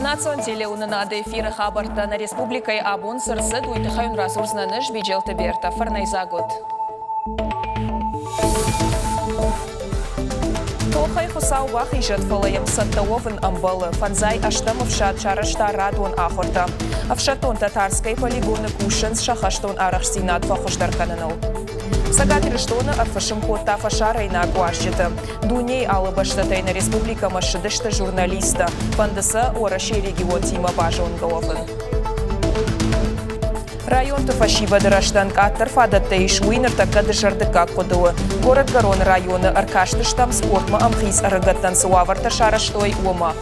Национ телеуынынады эфиры хабӕрттӕ нӕ республикӕйы абон цы рцыд, уый тыххӕй уын радзурдзынӕн ӕз, Биджелты Бертӕ. Фӕрнӕйдзаг ут! Тохӕй Хуыцау бахизӕд, фӕлӕ йӕм цӕттӕ уӕвын ӕмбӕлы. Фӕндзай ӕстӕм ӕфсад сарӕзта радон ахуыртӕ. Ӕфсӕддонтӕ Тарскӕйы полигоны кусынц сӕ хӕстон арӕхстдзинад фӕхуыздӕр кӕныныл. Цӕгат Ирыстоны ӕрфысым кодта фӕсарӕйнаг уазджыты. Дунейы алы бӕстӕтӕй нӕ республикӕмӕ ссыдысты журналисттӕ. Фӕнды сӕ Уӕрӕсейы регионтимӕ базонгӕ уӕвын. Районты фӕсивӕды рӕзтӕн къаддӕр фадӕттӕ ис, уый ныртӕккӕ дызӕрдыггаг хъуыды у. Горӕтгӕрон районы ӕркастыстӕм спортмӕ ӕмхиц ӕрыгӕттӕн цы уавӕртӕ сарӕзтой, уымӕ.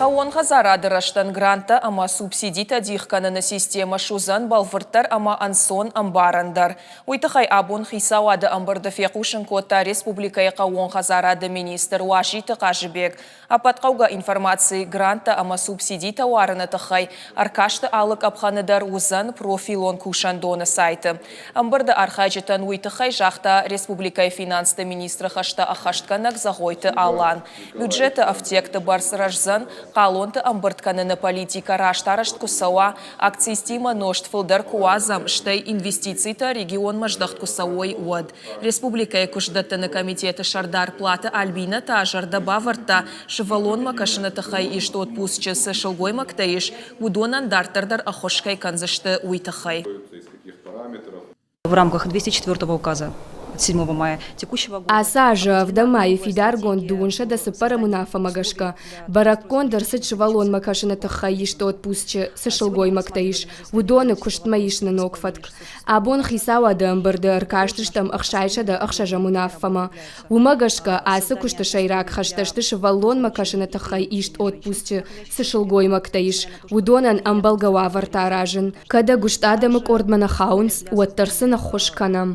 Хъӕууон хӕдзарады рӕзтӕн гранттӕ ӕмӕ субсидитӕ дих кӕныны системӕ суыдзӕн бӕлвырддӕр ӕмӕ ӕнцон ӕмбарӕндӕр. Уый тыххӕй абон Хицауады ӕмбырды фехъусын кодта республикӕйы хъӕууон хӕдзарады министр Уазиты Хъазыбег. Ӕппӕт хъӕугӕ информаци гранттӕ ӕмӕ субсидитӕ уарыны тыххӕй ӕркасты алы къӕпхӕны дӕр уыдзӕн профилон кусӕндоны сайты. Ӕмбырды архайджытӕн уый тыххӕй загъта республикӕйы финансты министры хӕстӕ ӕххӕстгӕнӕг Зӕгъойты Алан. Бюджеты ӕфтиӕгты бӕрц рӕздзӕн, хъалонты ӕмбырд кӕныны политикӕ раст арӕзт куы цӕуа, акцизтимӕ нозт фылдӕр куы уадзӕм, стӕй инвестицитӕ регионмӕ здӕхт куы цӕуой, уӕд. Республикӕйы куыстдӕттыны комитеты сӕрдар Платы Альбинӕ та зӕрдӕ бавӕрдта, сывӕллонмӕ кӕсыны тыххӕй ист отпусчы цы сылгоймӕгтӕ ис, уыдонӕн дарддӕр дӕр ӕххуыс кӕй кӕндзысты, уый тыххӕй. В рамках 204 указа от 7 мая текущего года. Ацы азы ӕвдӕм майы фидаргонд дыууынсӕдӕ цыппӕрӕм уынаффӕмӕ гӕсгӕ, бӕрӕггонд ӕрцыд сывӕллонмӕ кӕсыны тыххӕй ист отпусчы цы сылгоймӕгтӕ ис, уыдоны куыстмӕ исыны ног фӕтк. Абон хицауады ӕмбырды ӕркастыстӕм 606-ӕм уынаффӕмӕ. Уымӕ гӕсгӕ ацы куысты сӕйраг хӕстӕ сты сывӕллонмӕ кӕсыны тыххӕй ист отпусчы цы сылгоймӕгтӕ ис, уыдонӕн ӕмбӕлгӕ уавӕртӕ аразын. Кӕд ӕгуыст адӕмы къордмӕ нӕ хауынц, уӕддӕр сын ӕххуыс кӕнӕм.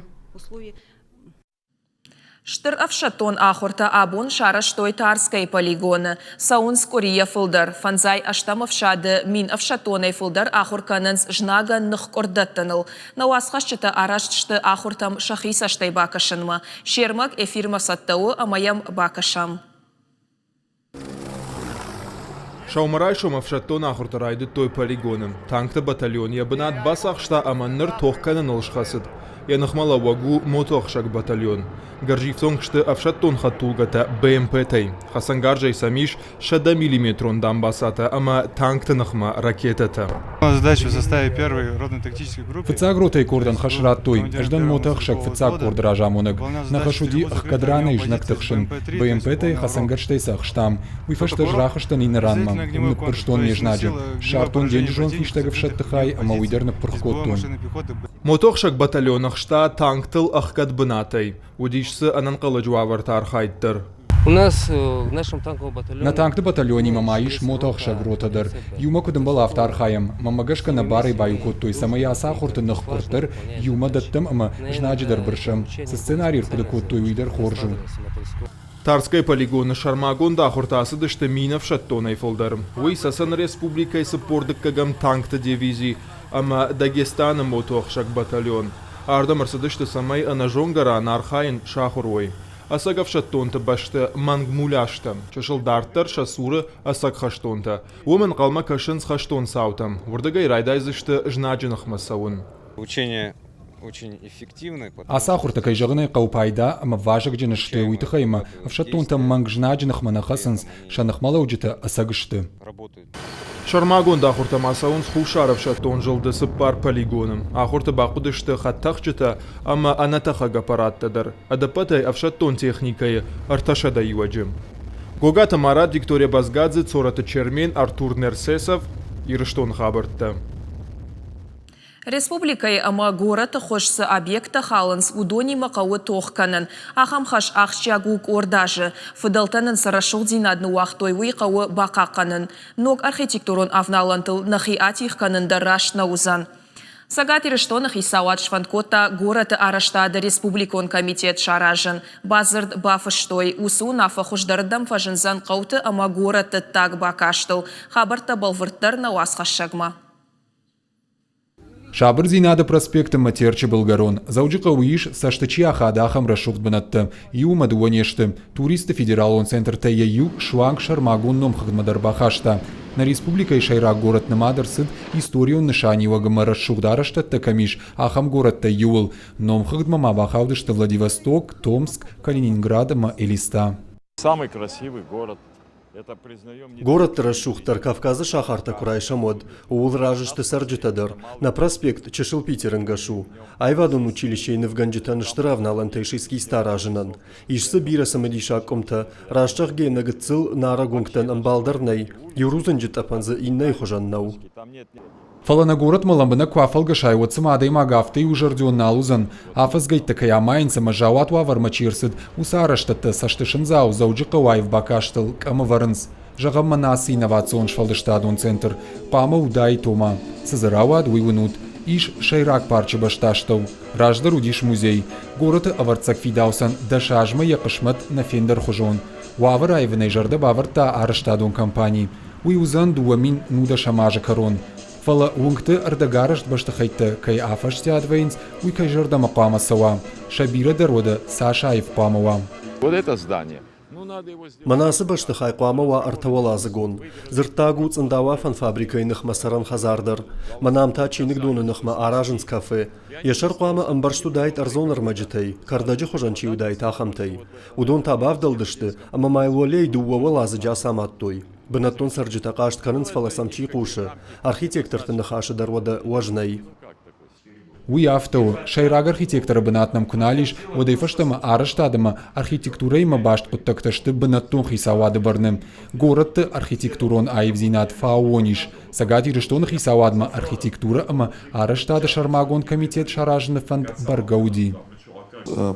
Стыр ӕфсӕддон ахуыртӕ абон сарӕзтой Тарскӕйы полигоны. Цӕуынц къуырийӕ фылдӕр. Фӕндзай ӕстӕм ӕфсады 1000 ӕфсӕддонӕй фылдӕр ахуыр кӕнынц знагӕн ныхкъуырд дӕттыныл. Нӕ уацхӕсджытӕ арӕзт сты ахуыртӕм сӕхи цӕстӕй бакӕсынмӕ. Се рмӕг эфирмӕ цӕттӕ у ӕмӕ йӕм бакӕсӕм. Сӕумӕрайсом ӕфсӕддон ахуыртӕ райдыдтой полигоны. Танкты батальон йӕ бынат бацахста ӕмӕ ныр тох кӕныныл схӕцыд. Йӕ ныхмӕлӕууӕг у мотоӕхсӕг батальон. Гӕрзифтонг сты ӕфсӕддон хӕдтулгӕтӕ БМП-тӕй. Хӕцӕнгарзӕй сӕм ис 100-миллиметрон дамбацатӕ ӕмӕ танкты ныхмӕ ракетӕтӕ. Фыццаг ротӕйы къордӕн хӕс радтой, ӕз дӕн мотоӕхсӕг фыццаг къорды разамонӕг. Нӕ хӕс уыди ӕхгӕд ранӕй знӕгты хсын, БМП-тӕй хӕцӕнгӕрзтӕй сӕ ӕхстам. Уый фӕстӕ ӕз рахызтӕн иннӕ ранмӕ, уым ныппӕрстон ме знаджы, ссардтон денджызон фистӕг ӕфсӕдты хай ӕмӕ уый дӕр ныппырх кодтон. Мотоӕхсӕг батальон ӕхста танктыл ӕхгӕд бынатӕй. Уыдис дзы ӕнӕнхъӕлӕджы уавӕрты архайд дӕр. Нӕ танкты батальонимӕ ма ис мотоӕхсӕг ротӕ дӕр. Иумӕ куыд ӕмбӕлы, афтӕ архайӕм. Мӕнмӕ гӕсгӕ нӕ барӕй баиу кодтой, цӕмӕй ацы ахуырты ныхкъуырд дӕр иумӕ дӕттӕм ӕмӕ знаджы дӕр бырсӕм. Цы сценарий ӕрхъуыды кодтой, уый дӕр хорз у. Тарскӕйы полигоны сӕрмагонд ахуыртӕ ацыдысты 1000 ӕфсӕддонӕй фылдӕр. Уый Цӕцӕны Республикӕйы 42-ӕм танкты дивизи ӕмӕ Дагестаны мотоӕхсӕг батальон. Ардӕм ӕрцыдысты, цӕмӕй ӕнӕзонгӕ ран архайын сахуыр уой. Ӕцӕг ӕфсӕддонты бӕсты мӕнг муляжтӕ, чысыл дарддӕр сӕ цуры ӕцӕг хӕстонтӕ. Уым ӕнхъӕлмӕ кӕсынц хӕстон цаутӕм, уырдыгӕй райдайдзысты знаджы ныхмӕ цӕуын. Учение очень эффективны. Ацы ахуыртӕ, кӕй зӕгъын ӕй хъӕуы, пайда ӕмӕ вазыгджын сты, уый тыххӕй ӕмӕ ӕфсӕддонтӕ мӕнг знаджы ныхмӕ нӕ хӕцынц, сӕ ныхмӕлӕуджытӕ ӕцӕг сты. Сӕрмагонд ахуыртӕм ацӕуынц Хуссар ӕфсӕддон зылды цыппар полигоны. Ахуырты бахъуыдысты хӕдтӕхджытӕ ӕмӕ ӕнӕтӕхӕг аппараттӕ дӕр. Ӕдӕппӕтӕй ӕфсӕддон техникӕйы 300 иуӕджы. Гогаты Марат, Виктория Базгадзе, Цорӕты Чермен, Артур Нерсесов, Ирыстоны хабӕрттӕ. Республикӕйы ӕмӕ горӕты хуыз цы объекттӕ халынц, уыдонимӕ хъӕуы тох кӕнын. Ахӕм хӕс ахсджиаг у къорд азы. Фыдӕлтӕ нын цы рӕсугъддзинад ныууагътой, уый хъӕуы бахъахъхъӕнын. Ног архитектурон авналӕнтыл нӕхи атигъ кӕнын дӕр раст нӕ уыдзӕн. Цӕгат Ирыстоны хицауад сфӕнд кодта горӕты арӕзтады республикон комитет саразын. Бадзырд бафыстой. Уыцы уынаффӕ хуыздӕрырдӕм фӕзындзӕн хъӕуты ӕмӕ горӕтты ӕддаг бакастыл. Хабӕрттӕ бӕлвырддӕр нӕ уацхӕссӕгмӕ. Сабырдзинады проспекты ӕмӕ Терчы былгӕрон Дзӕуджыхъӕуы ис, цӕсты чи ахады, ахӕм рӕсугъд бынӕттӕ. Иу ӕмӕ дыууӕ не сты. Туристты федералон центртӕй йӕ иу суанг сӕрмагонд номхыгъдмӕ дӕр бахаста. Нӕ республикӕйы сӕйраг горӕт нымад ӕрцыд, историон нысаниуӕг ӕмӕ рӕсугъд арӕзтӕдтӕ кӕм ис, ахӕм горӕттӕй иуыл. Номхыгъдмӕ ма бахаудысты Владивосток, Томск, Калининград ӕмӕ Элиста. Самый красивый город Горӕтты рӕсугъддӕр Кавказы сахартӕ куы райсӕм, уӕд ууыл разы сты цӕрджытӕ дӕр. Нӕ проспект чысыл Питеры ӕнгӕс у. Аивадон училищейы нывгӕнджытӕн стыр авналӕнтӕ ис эскизтӕ аразынӕн. Ис дзы бирӕ цымыдисаг къуымтӕ, раст зӕгъгӕйӕ нӕ гыццыл нарӕг уынгтӕн ӕмбал дӕр нӕй, иу рудзынджы тъӕпӕн дзы иннӕйы хуызӕн нӕу. Фӕлӕ нӕ горӕтмӕ лӕмбынӕг куы афӕлгӕсай, уӕд цыма адӕймаг афтӕ иузӕрдион нал уыдзӕн. Афӕдзгӕйттӕ кӕй амайынц ӕмӕ заууат уавӕрмӕ чи ӕрцыд, уыцы арӕзтӕдтӕ цӕстысындзау Дзӕуджыхъӕуы аив бакастыл къӕм ӕвӕрынц. Зӕгъӕм, мӕнӕ ацы инновацион сфӕлдыстадон центр хъуамӕ уыдаид, ома, цы дзы рауад, уый уынут. Ис сӕйраг парчы бӕстастӕу. Раздӕр уыдис музей. Горӕты ӕвӕрццаг фидауцӕн дӕс азмӕ йӕ хъысмӕт нӕ фендӕрхуызон. Уавӕр аивынӕй зӕрдӕ бавӕрдта арӕзтадон компани. Уый уыдзӕн 2019 азы кӕрон. Фӕлӕ уынгты ӕрдӕгарӕзт бӕстыхӕйттӕ кӕй афӕстиат вӕййынц, уый кӕй зӕрдӕмӕ хъуамӕ цӕуа? Сӕ бирӕ дӕр уӕдӕ цас аив хъуамӕ уа? Вот это здание. Мӕнӕ ацы бӕстыхай хъуамӕ уа ӕртӕуӕладзыгон. Дзырддаг у цъындауафӕн фабрикӕйы ныхмӕ цӕрӕн хӕдзар дӕр. Мӕнӕ ам та чиныгдоны ныхмӕ аразынц кафе. Йӕ сӕр хъуамӕ ӕмбӕрзт уыдаид ӕрдзон ӕрмӕджытӕй, кӕрдӕджы хуызӕн чи уыдаид, ахӕмтӕй. Уыдон та бавдӕлдысты ӕмӕ ма йыл уӕлейы дыууӕ уӕладзыджы ацамадтой. Бынӕттон цӕрджытӕ хъаст кӕнынц, фӕлӕ сӕм чи хъусы? Архитекторты ныхасы дӕр уӕдӕ уӕз нӕй. Уый афтӕ у, сӕйраг архитекторы бынат нӕм куы нал ис, уӕдӕй фӕстӕмӕ арӕзтад ӕмӕ архитектурӕимӕ баст хъуыддӕгтӕ сты бынӕттон хицауады бӕрны. Горӕтты архитектурон аивдзинад фӕаууон ис. Цӕгат Ирыстоны хицауадмӕ архитектурӕ ӕмӕ арӕзтады сӕрмагонд комитет саразыны фӕнд бӕргӕ уыди.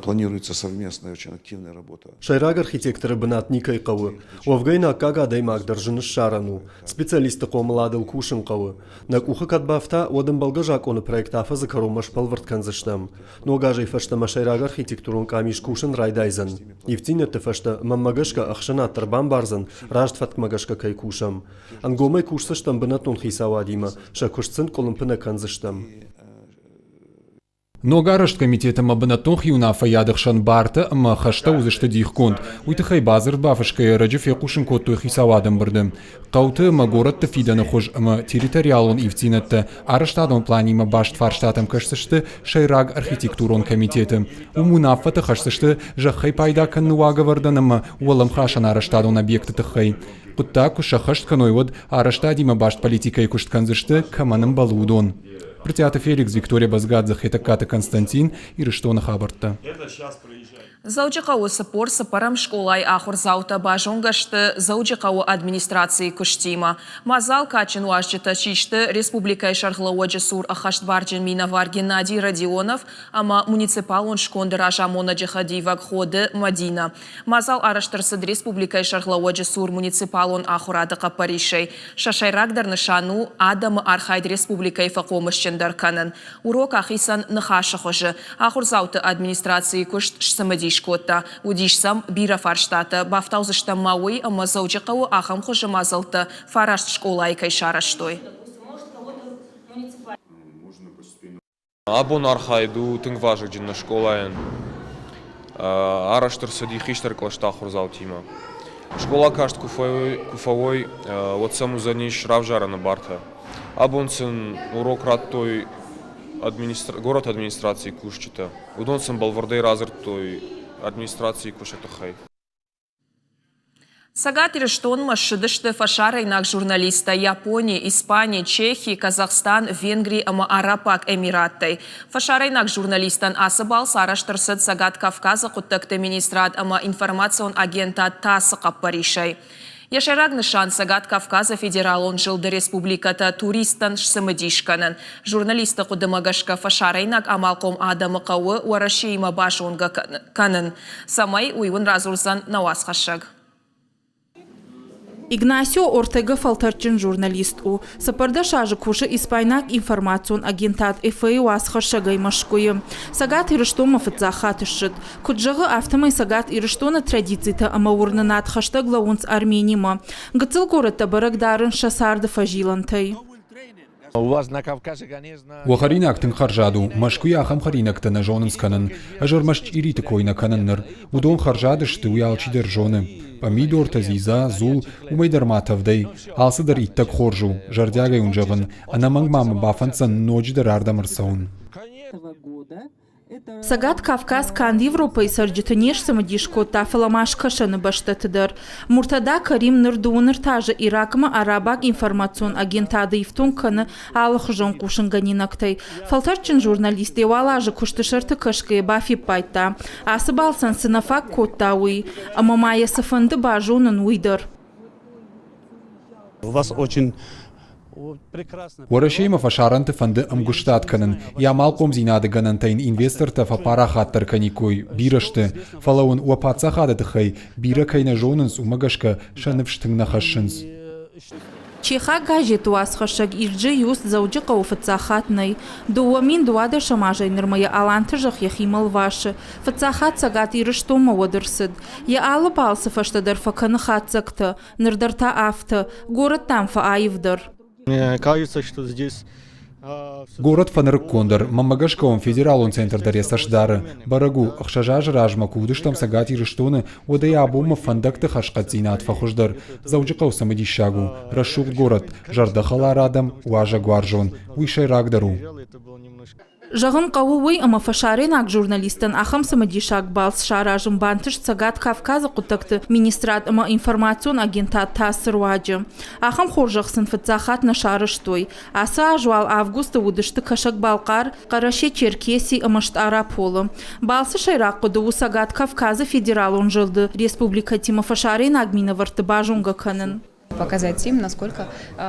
Планируется совместная очень активная работа. Сӕйраг архитекторы бынат никӕй хъӕуы. Уӕвгӕ йын аккаг адӕймаг дӕр зын ссарӕн у. Специалистты хъомыладыл кусын хъӕуы. Нӕ къухы кӕд бафта, уӕд ӕмбӕлгӕ закъоны проект афӕдзы кӕронмӕ сбӕлвырд кӕндзыстӕм. Ног азӕй фӕстӕмӕ сӕйраг архитектурон къамис кусын райдайдзӕн. Ивддзинӕдты фӕстӕ, мӕнмӕ гӕсгӕ, ӕхсӕнад дӕр бамбардзӕн, раст фӕткмӕ гӕсгӕ кӕй кусӕм. Ӕнгомӕй кусдзыстӕм бынӕттон хицауадимӕ, сӕ куыст сын къуылымпы нӕ кӕндзыстӕм. Ногарӕзт комитет ӕмӕ бынӕттон хиуынаффӕйады хсӕн бартӕ ӕмӕ хӕстӕ уыдзысты дихгонд. Уый тыххӕй бадзырд бафысгӕйӕ ӕрӕджы фехъусын кодтой хицауады ӕмбырды. Хъӕуты ӕмӕ горӕтты фидӕны хуыз ӕмӕ территориалон ивддзинӕдтӕ арӕзтадон планимӕ баст фарстатӕм кӕсдзысты сӕйраг архитектурон комитеты. Уым уынаффӕтӕ хӕсдзысты зӕххӕй пайда кӕныны уагӕвӕрдӕн ӕмӕ уӕлӕмхасӕн арӕзтадон объекты тыххӕй. Хъуыддаг куы сӕххӕст кӕной, уӕд арӕзтадимӕ баст политикӕйы куыст кӕндзысты, кӕмӕн ӕмбӕлы, уыдон. Брытъиаты Феликс, Виктория Базгадзе, Хетӕгкаты Константин, Ирыстоны хабӕрттӕ. Дзӕуджыхъӕуы 44-ӕм скъолайы ахуырдзаутӕ базонгӕ сты Дзӕуджыхъӕуы администрацийы куыстимӕ. Мадзал кадджын уазджытӕ систы республикӕйы сӕргълӕууӕджы цур ӕххӕстбарджын минӕвар Геннадий Родионов ӕмӕ муниципалон сконды разамонӕджы хӕдивӕг Ходы Мӕдинӕ. Мадзал арӕзт ӕрцыд республикӕйы сӕргълӕууӕджы цур муниципалон ахуырады хъӕппӕрисӕй. Сӕ сӕйрагдӕр нысан у адӕмы архайд республикӕйы фӕхъомысджындӕр кӕнын. Урок ахицӕн ныхасы хуызы. Ахуырдзауты администрацийы куыст сцымыдис кодта. Уыдис сӕм бирӕ фарстатӕ. Бафтаудзыстӕм ма уый, ӕмӕ Дзӕуджыхъӕуы ахӕм хуызы мадзӕлттӕ фараст скъолайы кӕй сарӕзтой. Абон архайд у тынг вазыгджын нӕ скъолайӕн. Арӕзт ӕрцыди хистӕр кълӕсты ахуырдзаутимӕ. Скъола каст куы фӕуой, уӕд сӕм уыдзӕнис равзарӕны бартӕ. Абон сын урок радтой горӕты администрацийы кусджытӕ. Уыдон сын бӕлвырдӕй радзырдтой администрацийы куысты тыххӕй. Цӕгат Ирыстонмӕ ссыдысты фӕсарӕйнаг журналисттӕ Япони, Испани, Чехи, Казахстан, Венгри ӕмӕ Араббаг Эмираттӕй. Фӕсарӕйнаг журналисттӕн ацы балц арӕзт ӕрцыд Цӕгат Кавказы хъуыддӕгты министрад ӕмӕ информацион агентад ТАСС-ы хъӕппӕрисӕй. Йӕ сӕйраг нысан Цӕгат Кавказы федералон зылды республикӕтӕ туристтӕн сцымыдис кӕнын. Журналистты хъуыдымӕ гӕсгӕ фӕсарӕйнаг амалхъом адӕмы хъӕуы Уӕрӕсеимӕ базонгӕ кӕнын. Цӕмӕй, уый уын радзурдзӕн нӕ уацхӕссӕг. Игнасио Ортега фӕлтӕрдджын журналист у. 14 азы кусы испайнаг информацион агентад ЭФЭ-йы уацхӕссӕгӕй Мӕскуыйы. Цӕгат Ирыстонмӕ фыццаг хатт ссыд. Куыд зӕгъы, афтӕмӕй Цӕгат Ирыстоны традицитӕ ӕмӕ уырнынад хӕстӕг лӕууынц Арменимӕ. Гыццыл горӕттӕ бӕрӕг дарынц сӕ царды фӕзилӕнтӕй. Уӕ хӕринаг тынг хӕрзад у. Мӕскуыйы ахӕм хӕринӕгтӕ нӕ зонынц кӕнын. Ӕз ӕрмӕст чъириты кой нӕ кӕнын ныр. Уыдон хӕрзад сты, уый алчидӕр зоны. Пъамидортӕ, дзидза, дзул, уымӕй дӕр ма тӕвдӕй. Алцыдӕр иттӕг хорз у, зӕрдиагӕй уын зӕгъын, ӕнӕмӕнг ма мӕ бафӕнддзӕн ноджыдӕр ардӕм ӕрцӕуын. Цӕгат Кавказ канд Европӕйы цӕрджыты не сцымыдис кодта, фӕлӕ ма скӕсӕны бӕстӕты дӕр. Муртада Карим ныр дыууын ӕртӕ азы Иракмӕ арабаг информацион агентады ифтонг кӕны алыхуызон хъусынгӕнинӕгтӕй. Фӕлтӕрдджын журналист йӕ уал азы куысты сӕрты кӕсгӕйӕ бафиппайдта, ацы балцӕн цы нӕ фаг кодта, уый, ӕмӕ ма йӕ цы фӕнды базонын, уый дӕр. У вас очень Уӕрӕсеимӕ фӕсарӕнты фӕнды ӕмгуыстад кӕнын, йӕ амалхъомдзинады гӕнӕнтӕ йын инвестортӕ фӕпарахатдӕр кӕниккой, бирӕ сты, фӕлӕ уын уӕ паддзахады тыххӕй бирӕ кӕй нӕ зонынц, уымӕ гӕсгӕ сӕ ныфс тынг нӕ хӕссынц. Чехаг газеты уацхӕссӕг Ирджи Юст Дзӕуджыхъӕуы фыццаг хатт нӕй. 2012 азӕй нырмӕ йӕ Аланты зӕхх йӕхимӕ лвасы. Фыццаг хатт Цӕгат Ирыстонмӕ уӕд ӕрцыд. Йӕ алы балцы фӕстӕ дӕр фӕкӕны хатдзӕгтӕ. Ныр дӕр та афтӕ, горӕттӕм фӕаивдӕр. Кажется, что здесь Город фӕнырыккондӕр, мӕнмӕ гӕсгӕ уӕм федералон центр дӕр йӕ цӕст дары. Бӕрӕг у, 6 азы размӕ куы уыдыстӕм Цӕгат Ирыстоны, уӕд ӕй абонмӕ фӕндӕгты хӕрзхъӕддзинад фӕхуыздӕр. Дзӕуджыхъӕу цымыдисаг у, рӕсугъд горӕт, зӕрдӕхӕлар адӕм, уазӕгуарзон. Уый сӕйрагдӕр у. Зӕгъын хъӕуы уый, ӕмӕ фӕсарӕйнаг журналисттӕн ахӕм цымыдисаг балц саразын бантыст Цӕгат Кавказы хъуыддӕгты министрад ӕмӕ информацион агентад ТАСС-ы руаджы. Ахӕм хорзӕх сын фыццаг хатт нӕ сарӕзтой. Ацы аз уал августы уыдысты Кӕсӕг-Балхъар, Хъӕрӕсе-Черкеси ӕмӕ Стъараполы. Балцы сӕйраг хъуыды у Цӕгат Кавказы федералон зылды республикӕтимӕ фӕсарӕйнаг минӕвӕртты базонгӕ кӕнын. Показать им, насколько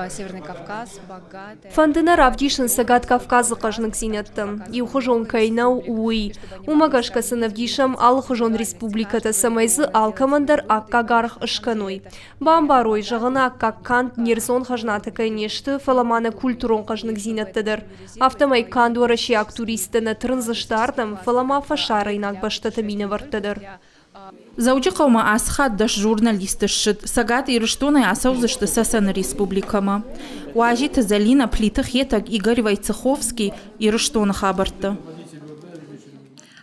Северный Кавказ богат. Фӕнды нӕ равдисын Цӕгат Кавказы хъӕзныгдзинӕдтӕ, иухуызон кӕй нӕу, уый. Уымӕ гӕсгӕ сын ӕвдисӕм алыхуызон республикӕтӕ, цӕмӕй дзы алкӕмӕн дӕр аккаг аргъ скӕной. Бамбарой, зӕгъыны аккаг канд не рдзон хӕзнатӕ кӕй не сты, фӕлӕ ма нӕ культурон хъӕзныгдзинӕдтӕ дӕр. Афтӕмӕй канд уӕрӕсейаг туристтӕ нӕ тырндзысты ардӕм, фӕлӕ ма фӕсарӕйнаг бӕстӕты минӕвӕрттӕ дӕр. Дзӕуджыхъӕумӕ ацы хатт 10 журналисты ссыд. Цӕгат Ирыстонӕй ацӕудзысты Цӕцӕны республикӕмӕ. Уазиты Зӕлинӕ, Плиты Хетӕг, Игорь Войцеховский, Ирыстоны хабӕрттӕ.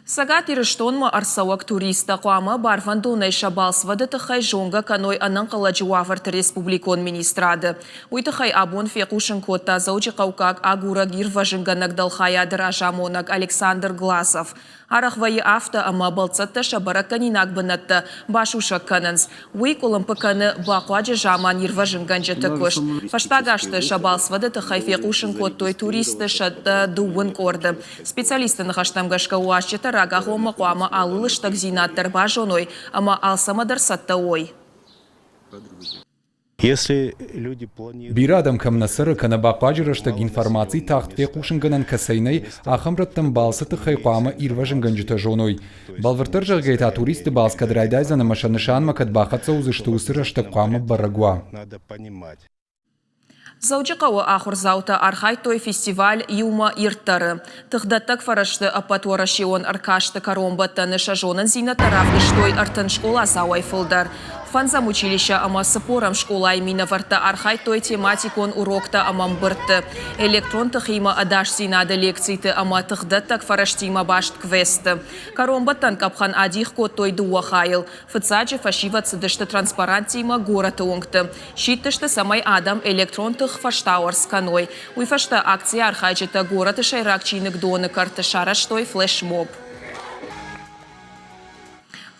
Цӕгат Ирыстонмӕ ӕрцӕуӕг туристтӕ хъуамӕ барвӕндонӕй сӕ балцвӕды тыххӕй зонгӕ кӕной ӕнӕнхъӕлӕджы уавӕрты республикон министрады. Уый тыххӕй абон фехъусын кодта Дзӕуджыхъӕуккаг агурӕг-ирвӕзынгӕнӕг дӕлхайады разамонӕг Александр Глазов. Арӕх вӕййы афтӕ, ӕмӕ бӕлццӕттӕ сӕ бӕрӕггӕнинаг бынӕттӕ басусӕг кӕнынц. Уый къуылымпы кӕны бахъуаджы заман ирвӕзынгӕнджыты куыст. Фӕстаг азты сӕ балцвӕды тыххӕй фехъусын кодтой туристты 130 къорды. Специалистты ныхӕстӕм гӕсгӕ уазджытӕ рагагъоммӕ хъуамӕ алы лыстӕгдзинад дӕр базоной ӕмӕ алцӕмӕ дӕр цӕттӕ уой. Бирӕ адӕм кӕм нӕ цӕры кӕнӕ бахъуаджы рӕстӕг информаци тагъд фехъусынгӕнӕн кӕцӕй нӕй, ахӕм рӕттӕм балцы тыххӕй хъуамӕ ирвӕзынгӕнджытӕ зоной. Бӕлвырддӕр зӕгъгӕйӕ та туристты балц кӕд райдайдзӕн ӕмӕ сӕ нысанмӕ кӕд бахӕццӕ уыдзысты, уыцы рӕстӕг хъуамӕ бӕрӕг уа. Дзӕуджыхъӕуы ахуырдзаутӕ архайдтой фестиваль «Иумӕ ирддӕр-ы». Тыхдӕттӕг фӕрӕзты ӕппӕтуӕрӕсеон ӕркасты кӕронбӕттӕны сӕ зонындзинӕдтӕ равдыстой 30 скъоладзауӕй фылдӕр. Фӕндзӕм училищӕ ӕмӕ цыппорӕм скъолайы минӕвӕрттӕ архайдтой тематикон уроктӕ ӕмӕ ӕмбырдты, электрон тыхимӕ ӕдасдзинады лекциты ӕмӕ тыхдӕттӕг фӕрӕзтимӕ баст квестты. Кӕронбӕттӕн къӕпхӕн адих кодтой дыууӕ хайыл. Фыццаджы фӕсивӕд цыдысты транспаранттимӕ горӕты уынгты. Сидтысты, цӕмӕй адӕм электрон тых фӕстауӕрц кӕной. Уый фӕстӕ акцийы архайджытӕ горӕты сӕйраг чиныгдоны кӕрты сарӕзтой флешмоб.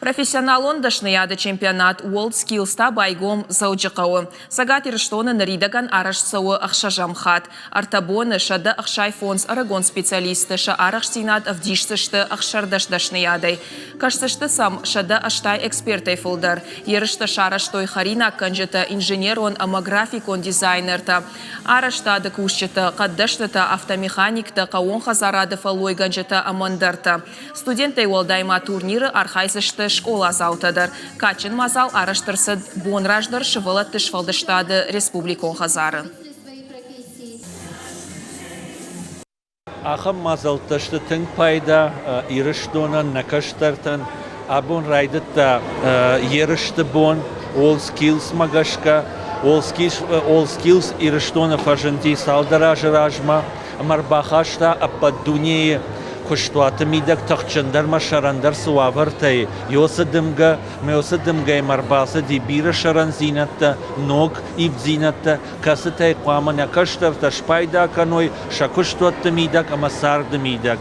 Профессионалон дӕсныйады чемпионат WorldSkills та байгом Дзӕуджыхъӕуы. Цӕгат Ирыстоны ныридӕгӕн арӕзт цӕуы ӕхсӕзӕм хатт. Ӕртӕ боны 165 ӕрыгон специалисты сӕ арӕхстдзинад ӕвдисдзысты 16 дӕсныйадӕй. Кӕсдзысты сӕм 180 экспертӕй фылдӕр. Ерыстӕ сарӕзтой хӕринаггӕнджытӕ, инженерон ӕмӕ графикон дизайнертӕ, арӕзтады кусджытӕ, хъӕддӕснытӕ, автомеханиктӕ, хъӕууон хӕдзарады фӕллойгӕнджытӕ ӕмӕ ӕндӕртӕ. Студенттӕй уӕлдай ма турниры архайдзысты скъоладзаутӕ дӕр. Кадджын мадзал арӕзт ӕрцыд бон раздӕр сывӕллӕтты сфӕлдыстады республикон хӕдзары. Ахӕм мадзӕлттӕ сты тынг пайда Ирыстонӕн, нӕ кӕстӕртӕн. Абон райдыдта ерысты бон WorldSkills-мӕ гӕсгӕ. All Skills Ирыстоны фӕзынди цалдӕр азы размӕ ӕмӕ ӕрбахаста ӕппӕт дунейы куыстуаты мидӕг тыхджындӕр ӕмӕ сӕрӕндӕр цы уавӕртӕй, уыцы дымгӕ ӕмӕ уыцы дымгӕимӕ ӕрбацыди бирӕ сӕрӕндзинӕдтӕ, ног ивддзинӕдтӕ, кӕцытӕй хъуамӕ нӕ кӕстӕртӕ спайда кӕной сӕ куыстуӕтты мидӕг ӕмӕ царды мидӕг.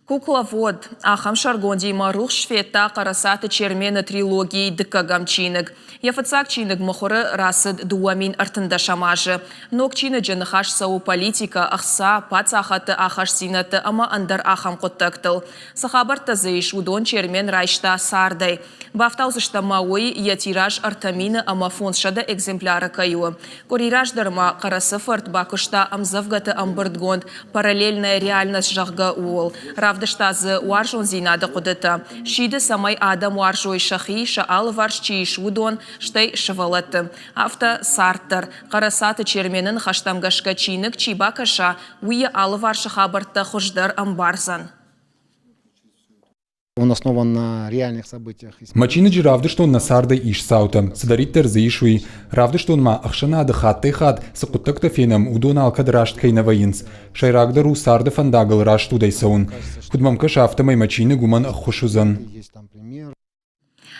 Кукловод ахӕм сӕргондимӕ рухс федта Хъӕрӕцаты Чермены трилогийы дыккӕгӕм чиныг. Йӕ фыццаг чиныг мыхуыры рацыд 2013 азы. Ног чиныджы ныхас цӕуы политикӕ, ӕхца, паддзахадты ахастдзинӕдты ӕмӕ ӕндӕр ахӕм хъуыддӕгтыл. Цы хабӕрттӕ дзы ис, уыдон Чермен райста цардӕй. Бафтаудзыстӕм ма уый, йӕ тираж 3500 экземпляры кӕй у. Къуыри раздӕр ма Хъӕрӕсы фырт бакуыста ӕмдзӕвгӕты ӕмбырдгонд «Параллельная реальность», зӕгъгӕ, ууыл. Равдыста дзы уарзондзинады хъуыдытӕ. Сиды, цӕмӕй адӕм уарзой сӕхи, сӕ алыварс чи ис, уыдон, стӕй сывӕллӕтты. Афтӕ цард дӕр. Хъӕрӕцаты Чермены ныхӕстӕм гӕсгӕ чиныг чи бакӕса, уый йӕ алыварсы хабӕрттӕ хуыздӕр ӕмбардзӕн. Он основан на реальных событиях. Мӕ чиныджы равдыстон нӕ цардӕй ис цаутӕ, цыдӕриддӕр дзы ис, уый. Равдыстон ма ӕхсӕнады хаттӕй-хатт цы хъуыддӕгтӕ фенӕм, уыдон алкӕд раст кӕй нӕ вӕййынц. Сӕйрагдӕр у царды фӕндагыл рӕстудӕй цӕуын. Куыд мӕм кӕсы, афтӕмӕй мӕ чиныг уымӕн ӕххуыс уыдзӕн.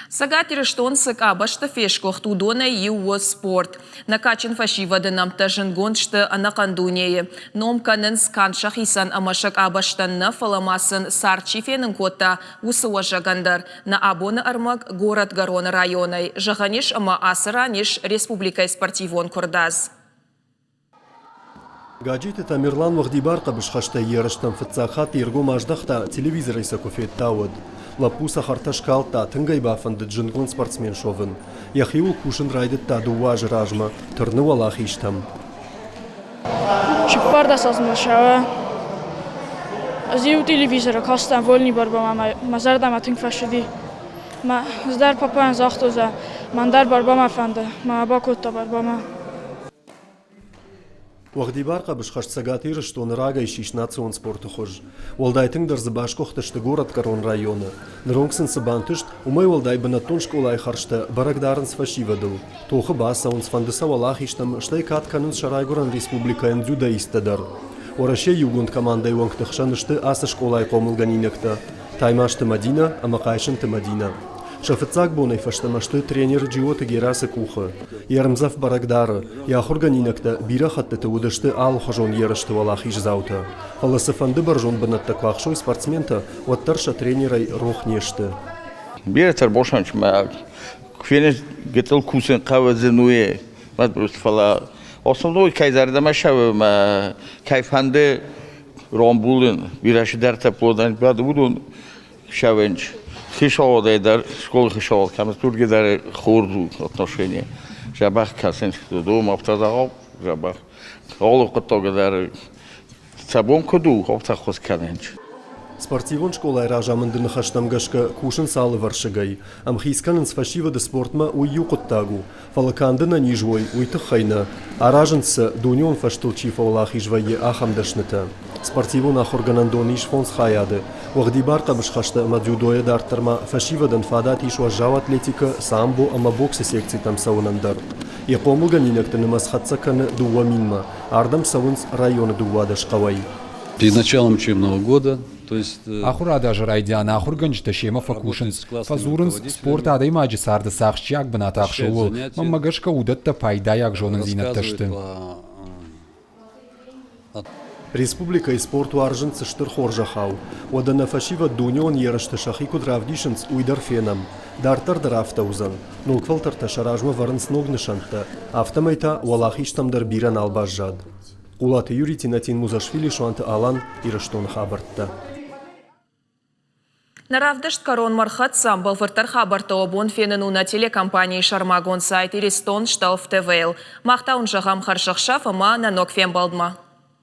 Цӕгат Ирыстон цы къабӕзты фесгуыхт, уыдонӕй иу у спорт. Нӕ кадджын фӕсивӕды нӕмттӕ зындгонд сты ӕнӕхъӕн дунейы. Ном кӕнынц канд сӕхицӕн ӕмӕ сӕ къабӕзтӕн нӕ, фӕлӕ ма сын цард чи фенын кодта, уыцы уӕзӕгӕн дӕр. Нӕ абоны ӕрмӕг Горӕтгӕроны районӕй. Зӕгъӕн ис, ӕмӕ ацы ран ис республикӕйы спортивон куырдадз. Гаджиты Тамерлан уӕгъдибар хъӕбысхӕстӕй ерыстӕм фыццаг хатт йе ргом аздӕхта, телевизорӕй сӕ куы федта, уӕд. Лӕппу цӕхӕртӕ скалдта, тынг ӕй бафӕндыд зындгонд спортсмен суӕвын. Йӕхиуыл кусын райдыдта дыууӕ азы размӕ, тырны уӕлахизтӕм. 14 азмӕ сӕуа. Ӕз иу телевизоры кастӕн вольный борьбамӕ мӕ зӕрдӕмӕ тынг фӕцыди. Мӕ ӕз дӕр папӕйӕн загътон, мӕн дӕр борьбамӕ фӕнды, мӕ бакодта борьбамӕ. Уӕгъдибар хъӕбысхӕст Цӕгат Ирыстоны рагӕй сис национ спорты хуыз. Уӕлдай тынгдӕр дзы басгуыхтысты горӕтгӕрон районы. Ныронг сын цы бантыст, уымӕй уӕлдай бынӕттон скъолайы хӕрзтӕ бӕрӕг дарынц фӕсивӕдыл. Тохы бацӕуынц, фӕнды сӕ уӕлахизтӕм, стӕй кад кӕнынц сӕ райгуырӕн республикӕйӕн дзюдоисттӕ дӕр. Уӕрӕсейы иугонд командӕйы уӕнгты хсӕн сты ацы скъолайы хъомылгӕнинӕгтӕ Таймазты Мӕдинӕ ӕмӕ Хъайсынты Мӕдинӕ. Сӕ фыццаг бонӕй фӕстӕмӕ сты тренер Джиоты Герасы къухы. Йе рмдзӕф бӕрӕг дары, йӕ ахуыргӕнинӕгтӕ бирӕ хӕттыты уыдысты алыхуызон ерысты уӕлахиздзаутӕ. Фӕлӕ цыфӕнды бӕрзонд бынӕттӕ куы ахсой спортсментӕ, уӕддӕр сӕ тренерӕй рох не сты. Бирӕтӕ босанчмӕ феныс гыццыл кусын хъӕуы зын у, фӕлӕ основной кӕй зӕрдӕмӕ цӕуы мӕ кӕй фӕнды ромбулын, бирӕ цыдӕртӕ плодӕн уыдон Шавенч. Хицауадӕй дӕр, школы хицауад кӕм турги дӕр хорз у отношение. Дзӕбӕх кӕсынц, дом афтӕ дзӕгъӕл дзӕбӕх. Алы хъуыддагы дӕр сӕ бон куыд у, афтӕ ӕххуыс кӕнынц. Спортивон скъолайы разамынды ныхӕстӕм гӕсгӕ кусынц алывӕрсыгӕй. Ӕмхиц кӕнынц фӕсивӕды спортмӕ, уый иу хъуыддаг у. Фӕлӕ канд ӕнӕниз уой, уый тыххӕй нӕ. Аразынц сӕ, дунеон фӕзтыл чи фӕуӕлахиз вӕййы, ахӕм дӕснытӕ. Спортивон ахуыргӕнӕндоны ис фондз хайады. Уӕгъдибар хъӕбысхӕсты ӕмӕ дзюдойӕ дарддӕр ма фӕсивӕдӕн фадат ис уӕззау атлетикӕ, самбо ӕмӕ боксы секцитӕм цӕуынӕн дӕр. Йӕ хъомылгӕнинӕгты нымӕц хӕццӕ кӕны 2000-мӕ. Ардӕм цӕуынц районы 12 хъӕуӕй. Перед началом учебного года Ахуырады азы райдианы ахуыргӕнджытӕ семӕ фӕкусынц, фӕдзурынц, спорт адӕймаджы царды цы ахсджиаг бынат ахсы, ууыл. Мӕнмӕ гӕсгӕ уыдӕттӕ пайдайаг зонындзинӕдтӕ сты. Республикӕйы спорт уарзынц стыр хорзӕхау. Уӕдӕ нӕ фӕсивӕд дунеон ерысты сӕхи куыд равдисынц, уый дӕр фенӕм. Дарддӕр дӕр афтӕ уыдзӕн. Ног фӕлтӕртӕ сӕ размӕ вӕрынц ног нысӕнттӕ, афтӕмӕй та уӕлахизтӕм дӕр бирӕ нал баззад. Хъулаты Юрий, Тинатин Музашвили, Суанты Алан, Ирыстоны хабӕрттӕ. Нӕ равдыст кӕронмӕ рхӕццӕ. Бӕлвырддӕр хабӕрттӕ уӕ бон фенын у нӕ телекомпанийы сӕрмагонд сайт Иристон Шталф ТВ-йыл. Мах та уын зӕгъӕм хӕрзӕхсӕв ӕмӕ нӕ ног фембӕлдмӕ.